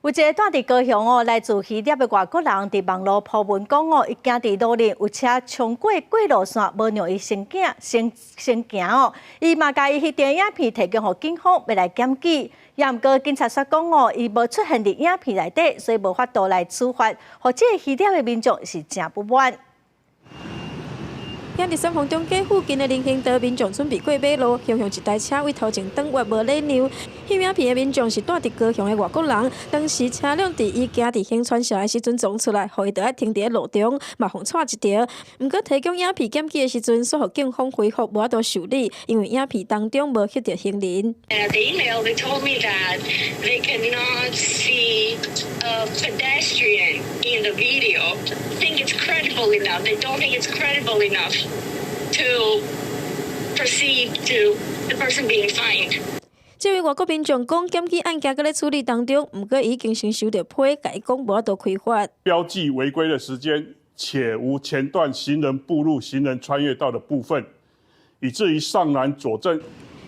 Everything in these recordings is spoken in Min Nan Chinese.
有一个住佇高雄哦，來自希臘的外國人佇網路 po 文講哦，伊驚佇路頂有車衝過過路線，無讓伊先行先先行哦。伊嘛共伊翕著影片提供予警方，欲來檢舉。也毋過警察煞講哦，伊無出現佇影片內底，所以無法度來處罰。予這个希臘的民眾是誠不滿。佇三鳳中街附近的人行道，民眾準備過馬路，雄雄一台車對頭前轉彎無禮讓。翕影片的民眾是住佇高雄的外國人，當時車輛佇伊行佇行川線的時陣撞出來，予伊著愛停佇咧路中，嘛予掣一著。毋過提供影片檢舉的時陣，煞予警方回覆無法度受理，因為影片當中無翕著行人。 The email, they told me that they cannot see a pedestrian in the video. Think it's credible enough. They don't think it's credible enough to proceed to the person being fined. 這位外國民眾講，檢舉案件閣咧處理當中，毋過已經先收著批，共伊講無法度開罰。標記違規的時間，且無前段行人步入、行人穿越道的部分，以至於尚難佐證。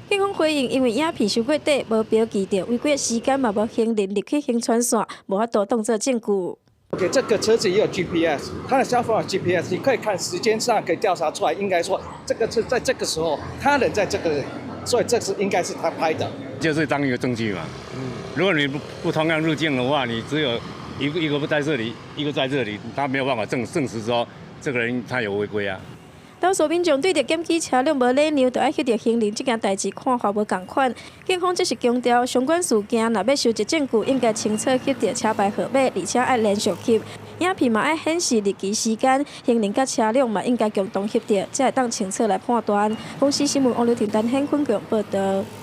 警方回應，因為影片傷過短，無標記著違規的時間，嘛無行人入去行川線，無法度當做證據。 OK，這個車子也有 GPS，它的消防有 GPS，你可以看時間上可以調查出來，應該說這個是在這個時候，他人在這個，所以這是應該是他拍的，就是當一個證據嘛。如果你不同樣路徑的話，你只有一個一個不在這裡，一個在這裡，他沒有辦法證實說這個人他有違規啊。多數民眾對著檢舉車輛無禮讓，著愛翕著行人這件代誌看法無仝款。警方則是強調，相關事件若欲收集證據，應該清楚翕著車牌號碼，而且愛連續翕。影片嘛愛顯示日期時間，行人佮車輛嘛應該共同翕著，才會當清楚來判斷。公視新聞王劉婷、陳顯坤報導。